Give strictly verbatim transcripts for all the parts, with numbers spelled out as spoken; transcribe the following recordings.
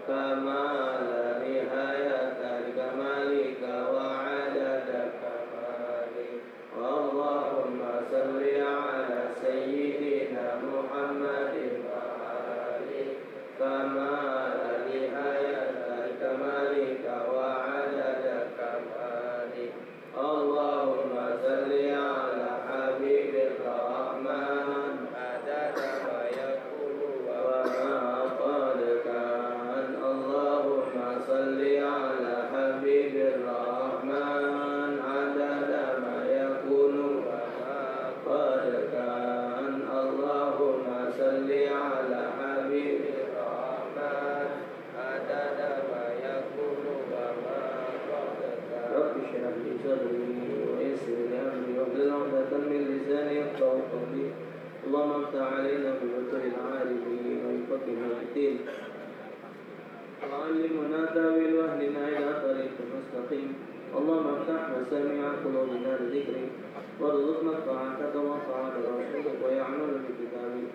كما لا نهاية لكمالك وعدد كمالك. اللهم صل على سيدنا محمد وآله كما لا نهاية لكمالك وعدد كمالك. اللهم صل على حبيب الرحمن عدد ما يكون وما قد كان. اللهم صل على حبيب الرحمن عدد ما يكون وما قد كان. اللهم صل على حبيب الرحمن عدد ما يكون وما قد كان. رب اشرح لي صدري ويسر لي أمري واحلل عقدة من لساني يفقهوا قولي. اللهم افتح علينا بفتوح العارفين وبفقه العارفين. وعلمنا تأويل واهدنا إلى طريق مستقيم. اللهم افتح مسامع قلوبنا لذكرك وارزقنا الطاعة كما قال رسولك ويعمل بكتابك.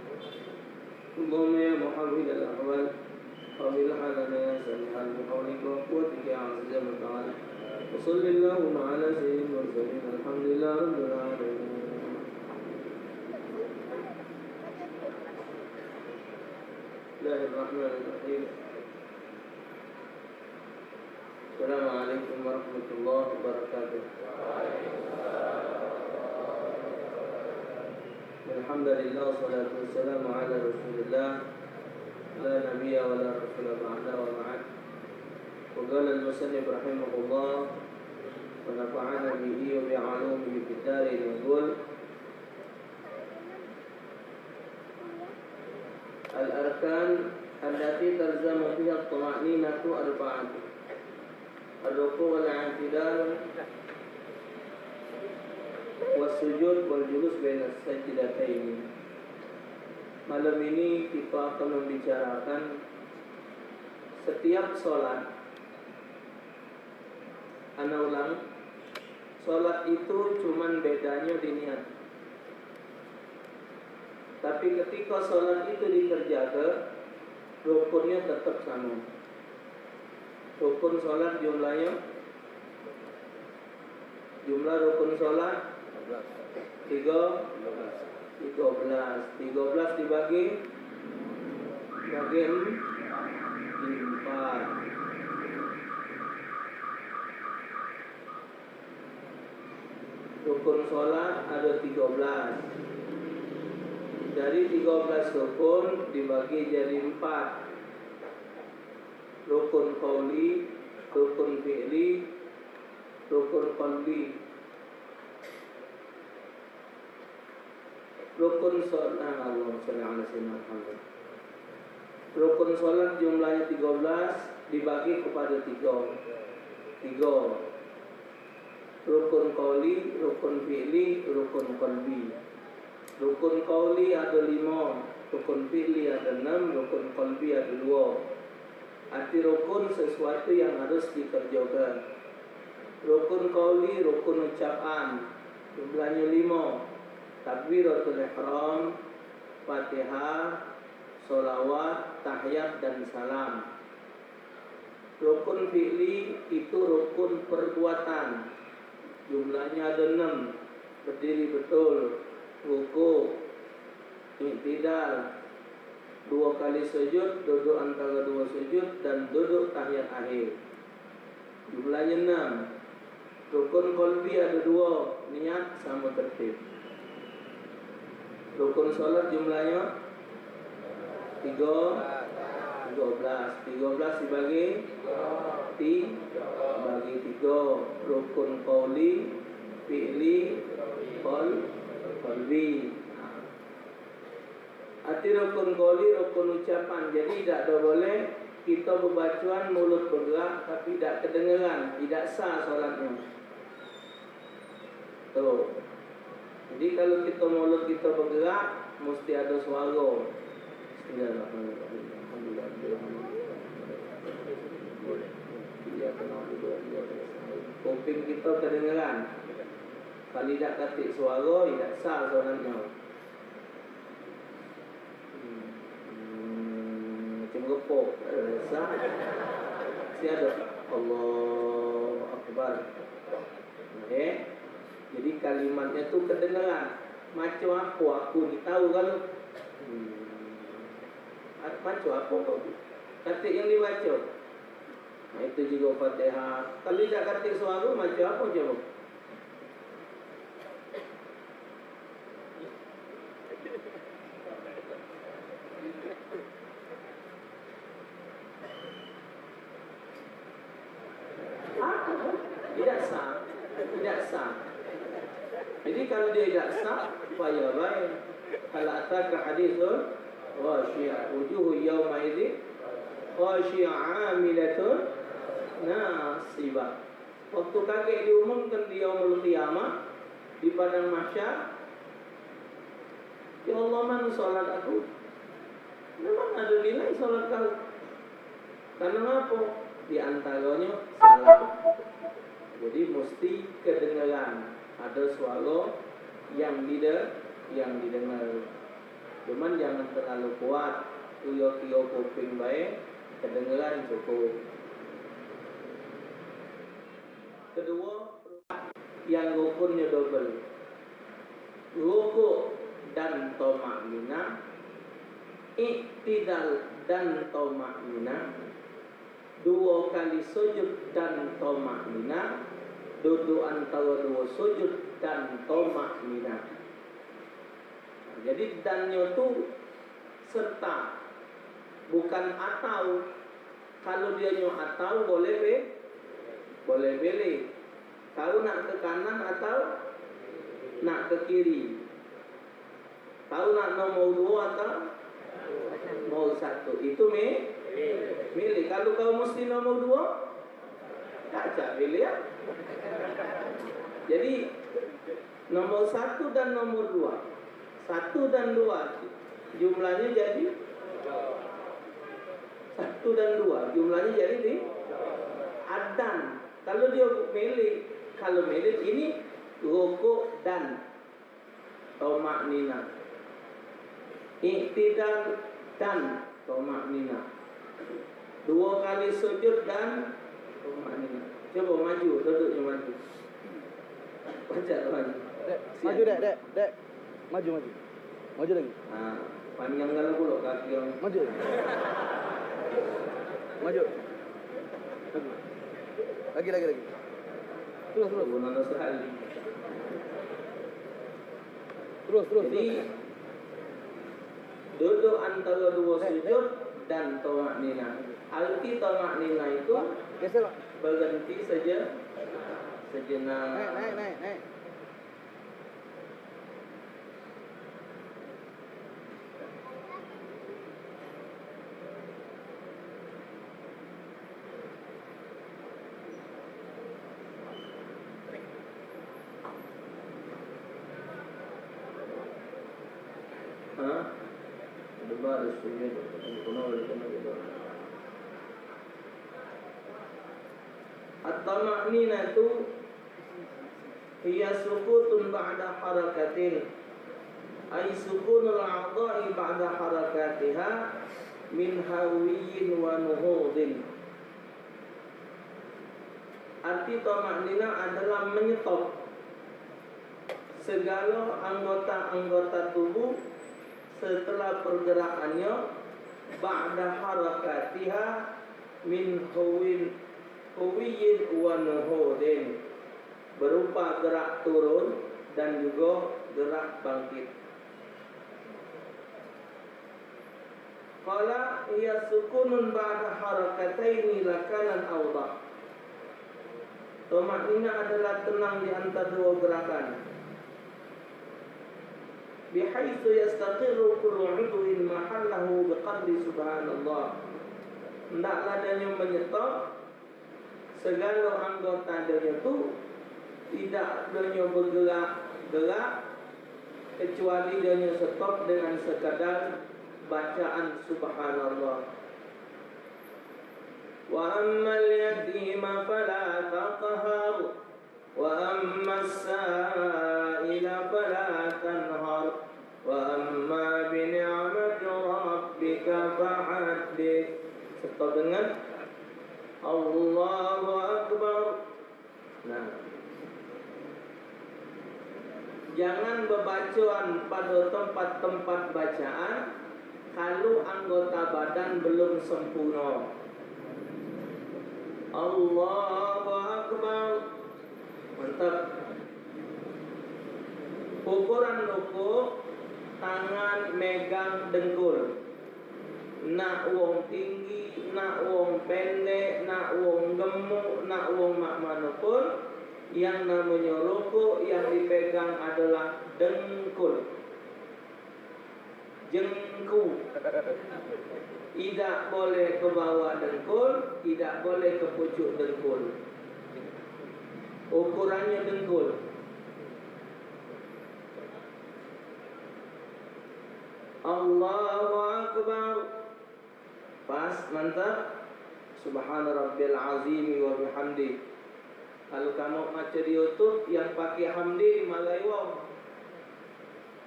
اللهم يا محول الأحوال، حول حالنا يا سميع بحولك وقوتك يا عزيز يا متعال. وصل اللهم على سيد المرسلين. الحمد لله رب العالمين. بسم الله الرحمن الرحيم. السلام عليكم ورحمة الله وبركاته. الحمد لله والصلاة والسلام على رسول الله لا نبي ولا رسول بعده وبعد. وقال المصنف رحمه الله ونفعنا به وبعلومه في الدارين يقول: الأركان التي تلزم فيها الطمأنينة أربعة: الركوع والاعتدال والسجود والجلوس بين السجدتين. Malam ini kita akan membicarakan setiap sholat. Ana ulang, sholat itu cuman bedanyo di niat. Tapi ketika sholat itu dikerjake, rukunnyo tetep samo. Rukun sholat jumlahnyo, jumlah rukun sholat tigo, tigo belas. Tigo belas dibagi, bagi em-, empat. Rukun sholat ado tigo belas. Dari tigo belas rukun dibagi jadi empat. Rukun qauli, rukun fi'li, rukun qalbi. Rukun sholat, Allahumma sholli ala sayyidina Muhammad. Rukun sholat jumlahnyo tigo belas, dibagi kepada tiga. Tiga. Rukun qauli, rukun fi'li, rukun qalbi. Rukun qauli ado limo, rukun fi'li ado enam, rukun qalbi ado duo. Arti rukun sesuatu yang harus dikerjoke. Rukun qauli, rukun ucapan, jumlahnyo limo. Takbiratul ihram, Fatihah, sholawat, tahiyat, dan salam. Rukun fi'li itu rukun perbuatan, jumlahnyo ado enam: berdiri betul, ruku, iktidal, duo kali sujud, duduk antara duo sujud, dan duduk tahiyat akhir. Jumlahnyo enam. Rukun qalbi ado duo, niat samo tertib. Rukun sholat jumlahnyo tigo, tigo belas. Tigo belas dibagi ti-, bagi tigo. Rukun qauli, fi'li, qal-, qalbi. Arti rukun qauli, rukun ucapan. Jadi, idak ado boleh kito bebacoan mulut begerak tapi idak kedengeran, idak sah sholatnyo. Tuh. Jadi, kalu kito mulut kito begerak, musti ado suaro. Bismillahirrahmanirrahim. Alhamdulillah. Kuping kito kedengeran. Kalu idak katek suaro, idak sah sholatnyo. Hmm, macam gepok. Eh, sah. Ado Allahu Akbar. Eh, jadi kalimatnyo tu kedengeran. Maco apo aku ni, tau kalu? Hmm. Maco apo kau tu? Katik yang dibaco. Nah, itu jugo Fatihah. Kalu dak katik suaro, maco apo cobo? Aku tidak sah, tidak sah. Jadi kalu dio tidak sah, payah bae. Hal ataka hadithul ghasyiah, wujuhu yaumaidin khasyia amilatun nasibah. Waktu kagek diumumkan di yaumul qiyamah, di padang mahsyar, "Ya Allah, man salat aku? Memang ado nilai salat kau?" Karena ngapo? Di antaronyo salam. Jadi musti kedengeran, ado suaro yang dide-, yang didengar. Cuman jangan terlalu kuat, kiro-kiro kuping bae, kedengeran cukup. Keduo, yang rukunnyo dobel. Rukuk dan tomakninah, iktidal dan tomakninah, duo kali sujud dan tomakninah, duduk antaro duo sujud dan tomakninah. Jadi dannyo tu serta, bukan atau. Kalu dionyo atau, boleh be-, boleh pilih. Kau nak ke kanan atau nak ke kiri? Kau nak nomor duo atau nomor satu? Itu mi-, milih. Kalu kau mesti nomor duo, dak cak pilih ya. Jadi, nomor satu dan nomor dua. Satu dan dua. Jumlahnyo jadi satu dan dua. Jumlahnyo jadi di adan. Kalu dio milih, kalu milih ini rukuk dan tomakninah. Iktidal dan tomakninah. Duo kali sujud dan tomakninah. Coba maju, duduknyo maju. Pacak maju. Dek, maju, Dek, Dek, Dek. Maju, maju. Maju lagi. Nah, panjang kalu pulo kaki yang maju. Maju. Maju. Lagi, lagi, lagi. Terus, terus. Guna sekali. Terus, terus, jadi, terus. Duduk antara dua sujud dan tomakninah. Arti tomakninah itu berhenti seje-, sejenak. Naik, naik, naik, naik. Hah? Ada baru sujud. Kuno boleh kena gitu. At-tama'ninatu hiya sukutun ba'da harakatin, ay sukunul a'dha'i ba'da harakatiha min hawiyyin wa nuhudin. Arti tamakninah adalah menyetop segalo anggota-anggota tubuh setelah pergerakannyo ba'da harakatiha min huwin, huwiyyin wa nuhudin, berupa gerak turun dan jugo gerak bangkit. Qala hiya sukunun ba'da harakataini lakanan awdah. Tamakninah adalah tenang di antara dua gerakan. Bihaitsu yastaqirru kullu udwin mahallahu biqadri subhanallah. Hendaklah denyo menyetop segalo anggota denyo tu, idak denyo begerak-gerak, kecuali denyo setop dengan sekadar bacaan subhanallah. Wa ammal yatima fala taqhar, wa ammas sa'ila fala tanhar, wa amma bi ni'mati rabbika fahaddits. Setop dengan Allahu Akbar. Nah. Jangan bebacoan pada tempat-tempat bacaan kalu anggota badan belum sempurna. Allahu Akbar. Mantap. Ukuran rukuk, tangan megang dengkul. Nak wong tinggi, nak wong pendek, nak wong gemuk, nak wong mak mano pun, yang namonyo rukuk yang dipegang adalah dengkul. Jengku. Idak boleh ke bawah dengkul, idak boleh ke pucuk dengkul. Ukurannyo dengkul. Allahu Akbar. Pas, mantap. Subhana rabbiyal azimi wa bihamdi. Kalu kamu maco di YouTube yang pakai hamdi dimarahi wong.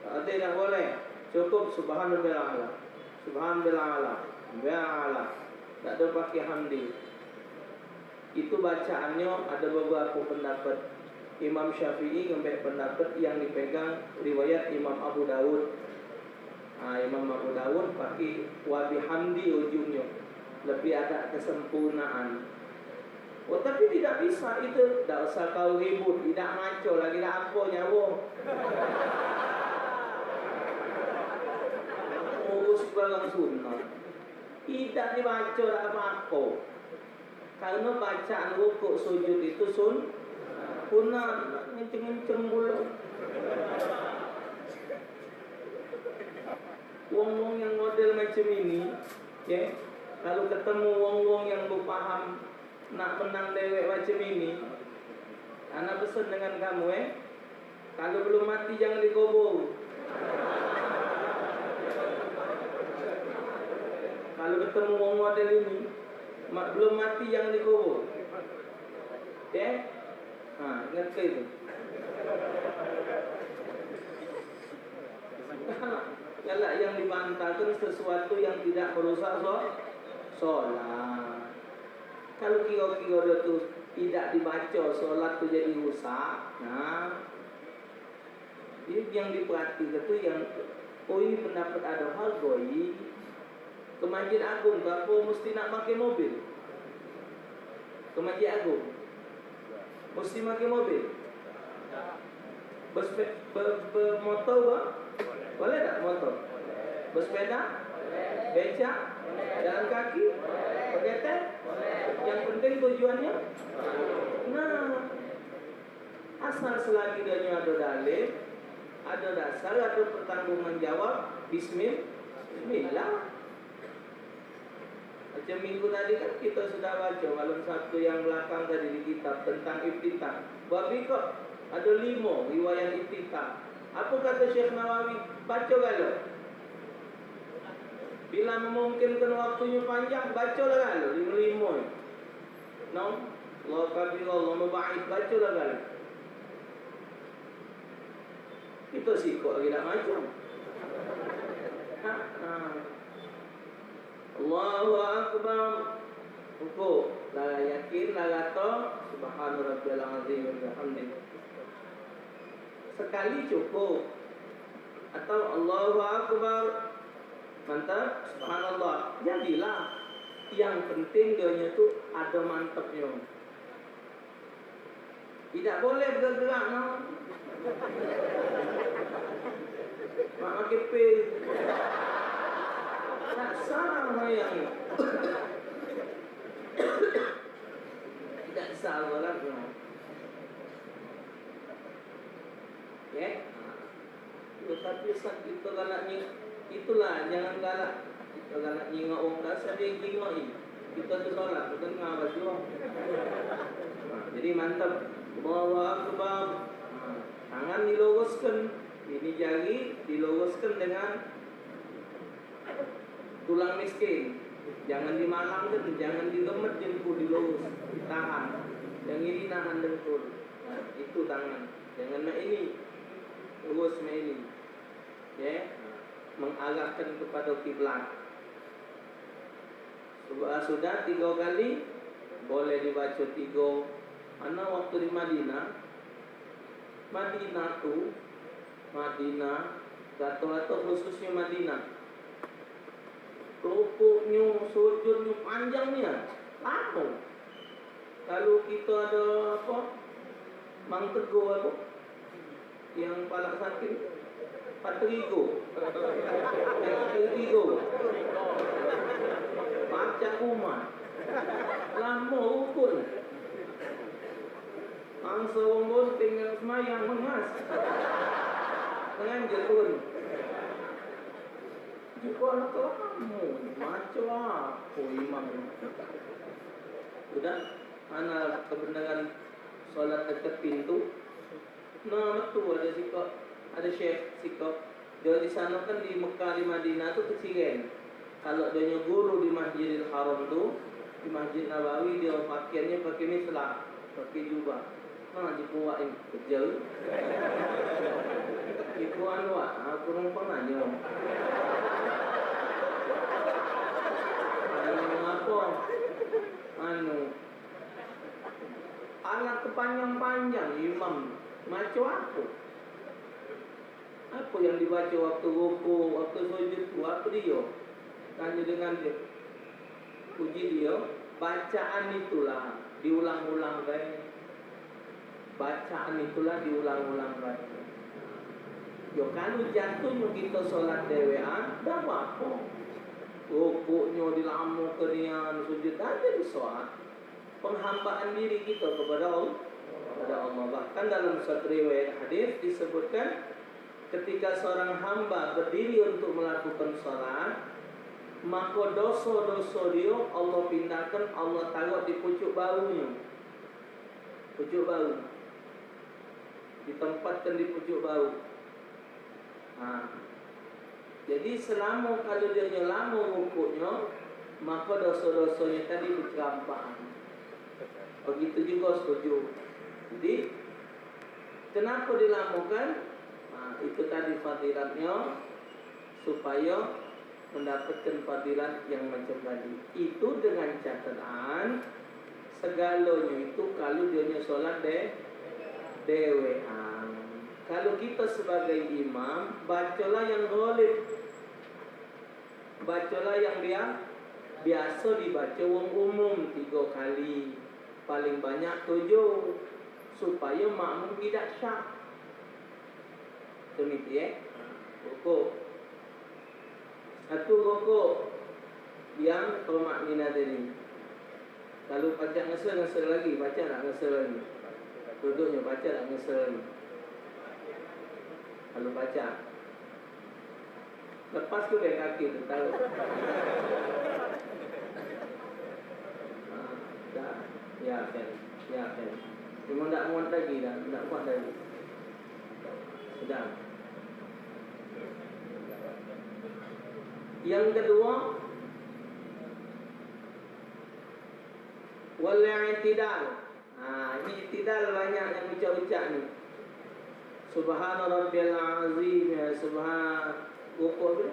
Ade dak boleh. Cukup subhanal a'la. Subhanal a'la. A'la. Dak ado pakai hamdi. Itu bacaannyo ado beberapa pendapat. Imam Syafi'i ngambek pendapat yang dipegang riwayat Imam Abu Daud. Ha, Imam Abu Daud pakai wa bihamdi ujungnyo. Lebih ada kesempurnaan. Oh, tapi tidak bisa itu. Dak usah kau ribut. Idak maco lagi dak apo nyawo. Urus barang sunat. Idak dibaco dak apo-apo. Karena bacaan rukuk sujud itu sun, sunat. Ngenceng-ngenceng pulo. Wong-wong yang model macam ini, ya, kalau ketemu wong-wong yang berpaham nak menang dewek macam ini, ana pesen dengan kamu, eh, kalau belum mati jangan dikubur. Kalau ketemu wong model ini, ma-, belum mati jangan dikubur. Ya? Ha, ngerti tu. Galak yang dibantahkan sesuatu yang tidak merusak so-, solat. Kalau kiro-kiro dio tu idak dibaco, solat tu jadi rusak. Nah, ini yang diperhatikan tu yang, oh, ini pendapat ada harga, ini ke Masjid Agung ke apa mesti nak pakai mobil? Ke Masjid Agung. Mesti make mobil? Besepe-, be-, bemotor, bah? Boleh tak motor? Bersepeda? Becak? Jalan kaki? Beketek? Yang penting tujuannya? Nah, asal selagi dia ada dalil, ada dasar, ada pertanggungan jawab, bismil-, bismillah. Macam minggu tadi kan kita sudah baca malam Sabtu yang belakang tadi di kitab tentang iftitah. Babi kok ada lima riwayat iftitah. Apa kata Syekh Nawawi? Baca galo. Bila memungkinkan waktunya panjang, bacalah galo lima-lima. Nom, Allahu Kabir, Allahu Muba'id, bacalah galo. Kita sikok lagi nak baca. Ha, ha. Allahu Akbar. Rukuk. Lah yakin, lah gato. Subhana Rabbiyal Azim wa bihamdih. Sekali cukup. Atau Allahu Akbar. Mantap. Subhanallah. Jadilah. Yang penting doanya tu ada mantepnya. Idak boleh begerak-gerak no. Mak makin pil. Tak sah mayang ni. Idak sah solat no. Ya. Tetapi sak kita galak ni, itulah, jangan galak. Kita galak nyingok wong dak usah dijingok ni. Kita tu solat, tu kan ngawasi wong. Nah, jadi mantap. Allahu Akbar. Nah, tangan diluruskan. Ini jari diluruskan dengan tulang miskin. Jangan dimalangkan, jangan diremet jengku, dilurus, ditahan. Yang ini nahan dengkul. Nah, itu tangan. Jangan mak ini. Lurus mak ini. Ya, mengarahkan kepada kiblat. Sudah, sudah tiga kali, Boleh dibaco tigo. Karena waktu di Madinah, Madinah tu, Madinah, gato-gato khususnyo Madinah. Rukuknyo, sujudnyo panjang nian, lamo. Kalu kito ado apo, Mang Teguh apo, yang palak sakit, Patrigo, Patrigo, pacak kumat, lamo rukuk. Mangso wong bunting yang semayang mengas. Nganjel turun. Juga anak lamo, maco apo imam. Udah, mana kebenaran sholat deket pintu? Nah, metu ada sikok, ada syekh sikok. Dia di sana kan di Mekah, di Madinah tu keciren. Kalau dia nyo guru di Masjidil Haram tu, di Masjid Nabawi, dia pakaiannya pakai mislah, pakai jubah. Nah, dibuatin kejar. Iku anu, Wak, aku numpang nanya. Anu apa? Anu, anak kepanjang-panjang imam maco apa? Apa yang dibaca waktu rukuk, waktu sujud tu, apa dia? Tanya dengan dia. Puji dia, bacaan itulah diulang-ulang bae. Bacaan itulah diulang-ulang bae. Yo, kalu jatuhnyo kito sholat dewean, dak apo-apo. Rukuknyo dilamo kenian, sujud dak jadi sholat. Penghambaan diri kito kepada Allah, kepada Allah. Bahkan dalam satu riwayat hadis disebutkan, ketika seorang hamba berdiri untuk melakukan salat, maka dosa-dosa dia Allah pindahkan, Allah taruh di pucuk bahunya. Pucuk bahu. Ditempatkan di pucuk bahu. Ha. Jadi, selamo kalu dia nyo lamo rukuknyo, maka doso-dosonyo tadi becerampahan. Begitu juga sujud. Jadi, kenapa dilamokan? Ha, itu tadi fadilatnyo, supayo mendapatkan fadilat yang macam tadi. Itu dengan catatan segalonyo itu kalu dionyo sholat de dewean. Kalu kita sebagai imam, bacolah yang ghalib. Bacolah yang bia biaso dibaco wong umum tigo kali, paling banyak tujuh, supayo makmum idak syak. Temiti, eh? Rokok. Satu rokok yang tomak nina tadi. Lalu pacak ngesel, ngesel lagi, pacak nak ngesel lagi. Duduknya pacak nak ngesel lagi. Lalu pacak. Lepas ke bae kaki tu, taruh. Ha, dah. Ya, kan. Ya, kan. Cuma ndak muat lagi dah, ndak kuat lagi. Sudah. Yang kedua, wal i'tidal. Ha, ini i'tidal banyak yang ucap-ucap ni. Subhana rabbiyal azim, ya, subhan-, rukuk tu.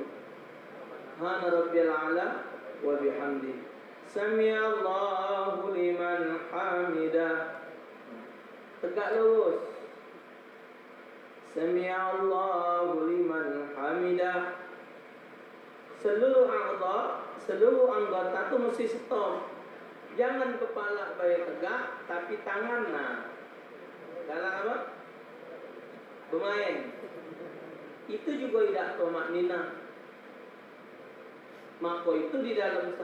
Subhana rabbiyal a'la wa bihamdi. Sami'allahu liman hamidah. Tegak lurus. Sami'allahu liman hamidah. Seluruh a'dha, seluruh anggota tu mesti stop. Jangan kepala bae tegak, tapi tangan, nah. Dalam apa? Bermain. Itu juga idak tomak nina. Maka itu di dalam